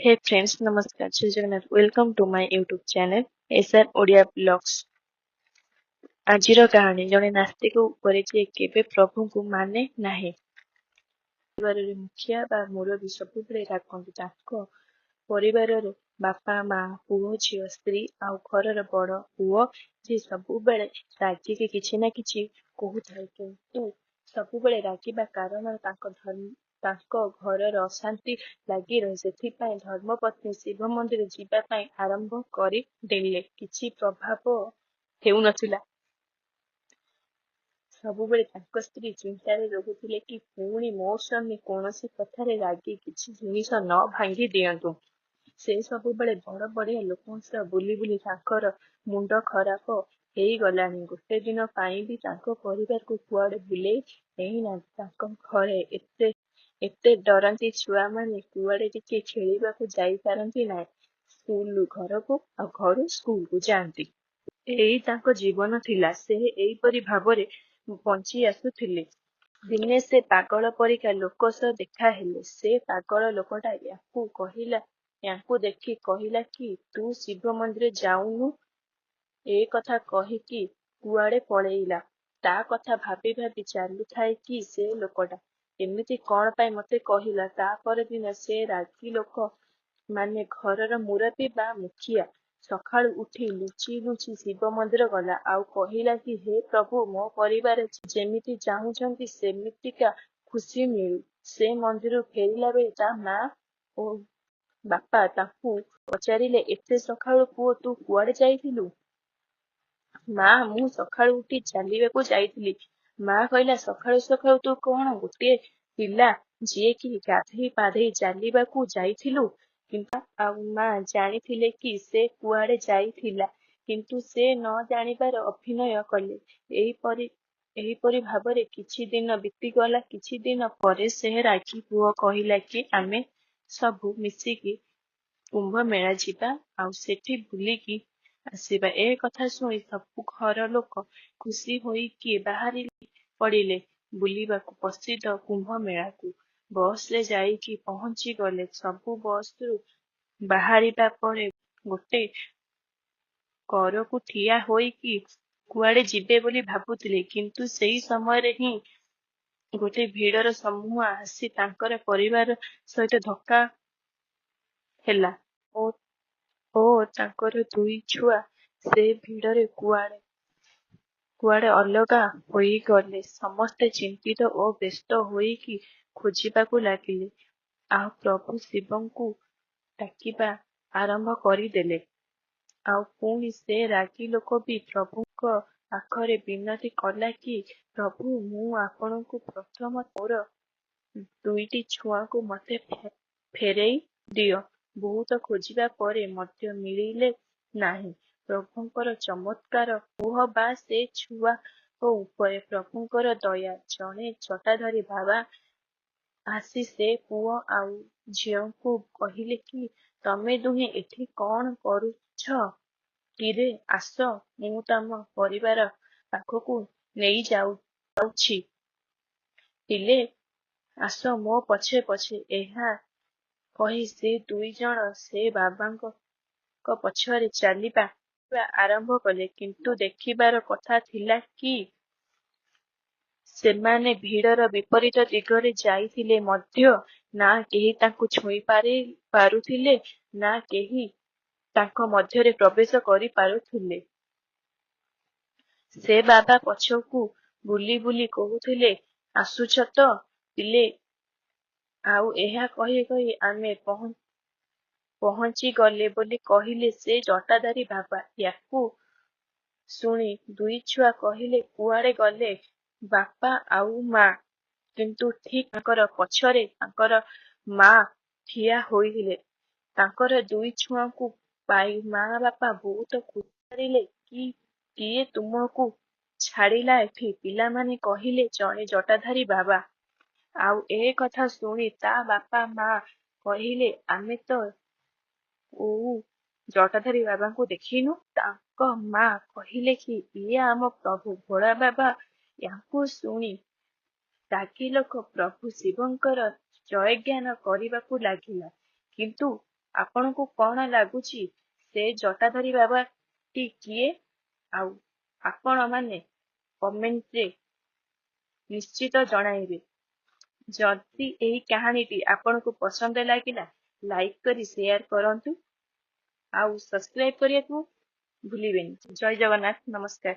Hey friends, ନମସ୍କାର, ଜୟ Jagannath. Welcome to my YouTube channel SR Odia Vlogs। ଆଜିର କାହାଣୀ ଜଣେ ନାସ୍ତିକ ଉପରେ, ଯିଏ କେବେ ପ୍ରଭୁଙ୍କୁ ମାନେ ନାହିଁ। ପରିବାରରେ ମୁଖିଆ ବା ମୁରବୀ ସବୁବେଳେ ରାଗନ୍ତି। ତାଙ୍କ ପରିବାରରେ ବାପା, ମା, ପୁଅ, ଝିଅ, ସ୍ତ୍ରୀ ଆଉ ଘରର ବଡ ପୁଅ, ଯିଏ ସବୁବେଳେ ରାଗିକି କିଛି ନା କିଛି କହୁଥାଏ। କିନ୍ତୁ ସବୁବେଳେ ରାଗିବା କାରଣରୁ ତାଙ୍କ ଘରର ଅଶାନ୍ତି ଲାଗି ରହେ। ସେଥିପାଇଁ ଧର୍ମପତ୍ନୀ ଶିବ ମନ୍ଦିର ଯିବା ପାଇଁ ଆରମ୍ଭ କରିଦେଲେ। କିଛି ପ୍ରଭାବ ହେଉନଥିଲା। ସବୁବେଳେ ତାଙ୍କ ସ୍ତ୍ରୀ ଚିନ୍ତାରେ ରହୁଥିଲେ କି ପୁଣି ମୋ ସ୍ୱାମୀ କୌଣସି କଥାରେ ରାଗି କିଛି ଜିନିଷ ନ ଭାଙ୍ଗି ଦିଅନ୍ତୁ। ସେ ସବୁବେଳେ ବଡ ବଡିଆ ଲୋକଙ୍କ ସହ ବୁଲି ବୁଲି ତାଙ୍କର ମୁଣ୍ଡ ଖରାପ ହେଇଗଲାଣି। ଗୋଟେ ଦିନ ପାଇଁ ବି ତାଙ୍କ ପରିବାରକୁ କୁଆଡେ ବୁଲେଇ ନେଇନାହାନ୍ତି। ତାଙ୍କ ଘରେ ଏତେ ଏତେ ଡରନ୍ତି, ଛୁଆମାନେ କୁଆଡେ ଟିକେ ଖେଳିବାକୁ ଯାଇପାରନ୍ତି ନାହିଁ। ସ୍କୁଲରୁ ଘରକୁ ଆଉ ଘରୁ ସ୍କୁଲକୁ ଯାଆନ୍ତି। ଏଇ ତାଙ୍କ ଜୀବନ ଥିଲା। ସେ ଏହିପରି ଭାବରେ ବଞ୍ଚି ଆସୁଥିଲେ। ଦିନେ ସେ ପାଗଳ ପରିକା ଲୋକ ସହ ଦେଖାହେଲେ। ସେ ପାଗଳ ଲୋକଟା ୟାଙ୍କୁ ଦେଖି କହିଲା କି ତୁ ଶିବ ମନ୍ଦିର ଯାଉନୁ। ଏ କଥା କହିକି କୁଆଡେ ପଳେଇଲା। ତା କଥା ଭାବି ଭାବି ଚାଲୁଥାଏ କି ସେ ଲୋକଟା ଏମିତି କଣ ପାଇଁ ମତେ କହିଲା। ତା ପରଦିନ ସେ ରାଗି ଲୋକ, ମାନେ ଘରର ମୁରବୀ ବା ମୁଖିଆ, ସକାଳୁ ଉଠି ଲୁଚି ଲୁଚି ଶିବ ମନ୍ଦିର ଗଲା ଆଉ କହିଲା କି ହେ ପ୍ରଭୁ, ମୋ ପରିବାର ଯେମିତି ଚାହୁଁଛନ୍ତି ସେମିତିକା ଖୁସି ମିଳୁ। ସେ ମନ୍ଦିରରୁ ଫେରିଲା ବେଳେ ତା ମା ଓ ବାପା ତାଙ୍କୁ ପଚାରିଲେ, ଏତେ ସକାଳୁ ପୁଅ, ତୁ କୁଆଡେ ଯାଇଥିଲୁ? ମା, ମୁଁ ସକାଳୁ ଉଠି ଚାଲିବାକୁ ଯାଇଥିଲି। ମା କହିଲା, ସକାଳୁ ସକାଳୁ ତୁ କଣ ଗୋଟିଏ ପିଲା ଯିଏକି ଗାଧେଇ ପାଧେଇ ଚାଲିବାକୁ ଯାଇଥିଲୁ? କିନ୍ତୁ ଆଉ ମା ଜାଣିଥିଲେ କି ସେ କୁଆଡେ ଯାଇଥିଲା, କିନ୍ତୁ ସେ ନ ଜାଣିବାର ଅଭିନୟ କଲେ। ଏହିପରି ଭାବରେ କିଛି ଦିନ ବିତିଗଲା। କିଛି ଦିନ ପରେ ସେ ରାଗି ପୁଅ କହିଲା କି ଆମେ ସବୁ ମିଶିକି କୁମ୍ଭମେଳା ଯିବା ଆଉ ସେଠି ବୁଲିକି ଆସିବା। ଏ କଥା ଶୁଣି ସବୁ ଘର ଲୋକ ଖୁସି ହୋଇକି ବାହାରି ପଡିଲେ ବୁଲିବାକୁ ପ୍ରସିଦ୍ଧ କୁମ୍ଭମେଳାକୁ। ବସରେ ଯାଇକି ପହଞ୍ଚିଗଲେ। ସବୁ ବସରୁ ବାହାରିବା ପରେ ଗୋଟେ କରକୁ ଠିଆ ହୋଇକି କୁଆଡେ ଯିବେ ବୋଲି ଭାବୁଥିଲେ, କିନ୍ତୁ ସେହି ସମୟରେ ହିଁ ଗୋଟେ ଭିଡର ସମୂହ ଆସି ତାଙ୍କର ପରିବାର ସହିତ ଧକ୍କା ହେଲା ଓ ତାଙ୍କର ଦୁଇ ଛୁଆ ସେ ଭିଡରେ କୁଆଡେ କୁଆଡେ ଅଲଗା ହୋଇଗଲେ। ସମସ୍ତେ ଚିନ୍ତିତ ଓ ବ୍ୟସ୍ତ ହୋଇକି ଖୋଜିବାକୁ ଲାଗିଲେ ଆଉ ପ୍ରଭୁ ଶିବଙ୍କୁ ଡାକିବା ଆରମ୍ଭ କରିଦେଲେ। ଆଉ ପୁଣି ସେ ରାଗି ଲୋକ ବି ପ୍ରଭୁଙ୍କ ପାଖରେ ବିନତି କଲା କି ପ୍ରଭୁ, ମୁଁ ଆପଣଙ୍କୁ ପ୍ରଥମ ମୋର ଦୁଇଟି ଛୁଆଙ୍କୁ ମତେ ଫେରେଇ ଦିଅ। ବହୁତ ଖୋଜିବା ପରେ ମଧ୍ୟ ମିଳିଲେ ନାହିଁ। ପ୍ରଭୁଙ୍କର ଚମତ୍କାର କୁହ ବା ସେ ଛୁଆଙ୍କ ଉପରେ ପ୍ରଭୁଙ୍କର ଦୟା, ଜଣେ ଜଟାଧାରୀ ବାବା ଆସି ସେ ପୁଅ ଆଉ ଝିଅଙ୍କୁ କହିଲେ କି ତମେ ଦୁହେଁ ଏଠି କଣ କରୁଛ କିରେ? ଆସ, ମୁଁ ତମ ପରିବାର ପାଖକୁ ନେଇଯାଉଛି। ପିଲେ, ଆସ ମୋ ପଛେ ପଛେ। ଏହା କହି ସେ ଦୁଇ ଜଣ ସେ ବାବାଙ୍କ ପଛରେ ଚାଲିବା ଆରମ୍ଭ କଲେ। କିନ୍ତୁ ଦେଖିବାର କଥା ଥିଲା କି ସେମାନେ ଭିଡର ବିପରୀତ ଦିଗରେ ଯାଇଥିଲେ ମଧ୍ୟ ନା କେହି ତାଙ୍କୁ ଛୁଇଁ ପାରୁଥିଲେ ନା କେହି ତାଙ୍କ ମଧ୍ୟରେ ପ୍ରବେଶ କରିପାରୁଥିଲେ। ସେ ବାବା ପଛକୁ ବୁଲି ବୁଲି କହୁଥିଲେ, ଆସୁଛ ତ ପିଲେ? ଆଉ ଏହା କହି କହି ଆମେ ପହଞ୍ଚିଗଲେ ବୋଲି କହିଲେ ସେ ଜଟାଧାରୀ ବାବା। ୟାକୁ ଶୁଣି ଦୁଇ ଛୁଆ କହିଲେ, କୁଆଡେ ଗଲେ ବାପା ଆଉ ମା? କିନ୍ତୁ ଠିକ୍ ତାଙ୍କର ପଛରେ ତାଙ୍କର ମା ଠିଆ ହୋଇଥିଲେ। ତାଙ୍କର ଦୁଇ ଛୁଆଙ୍କୁ ପାଇ ମା ବାପା ବହୁତ ପଚାରିଲେ କି କିଏ ତୁମକୁ ଛାଡିଲା ଏଠି? ପିଲାମାନେ କହିଲେ ଜଣେ ଜଟାଧାରୀ ବାବା। ଆଉ ଏ କଥା ଶୁଣି ତା ବାପା ମା କହିଲେ, ଆମେ ତ କୋଉ ଜଟାଧାରୀ ବାବାଙ୍କୁ ଦେଖିନୁ। ତାଙ୍କ ମା କହିଲେ କି ଇଏ ଆମ ପ୍ରଭୁ ଭୋଳା ବାବା। ୟାକୁ ଶୁଣି ରାଗି ଲୋକ ପ୍ରଭୁ ଶିବଙ୍କର ଜୟଗାନ କରିବାକୁ ଲାଗିଲା। କିନ୍ତୁ ଆପଣଙ୍କୁ କ'ଣ ଲାଗୁଛି ସେ ଜଟାଧାରୀ ବାବାଟି କିଏ? ଆଉ ଆପଣମାନେ କମେଣ୍ଟରେ ନିଶ୍ଚିତ ଜଣାଇବେ। ଯଦି ଏହି କାହାଣୀଟି ଆପଣଙ୍କୁ ପସନ୍ଦ ଲାଗିଲା, ଲାଇକ୍ କରି ସେୟାର କରନ୍ତୁ ଆଉ ସବସ୍କ୍ରାଇବ୍ କରିବାକୁ ଭୁଲିବେନି। ଜୟ ଜଗନ୍ନାଥ, ନମସ୍କାର।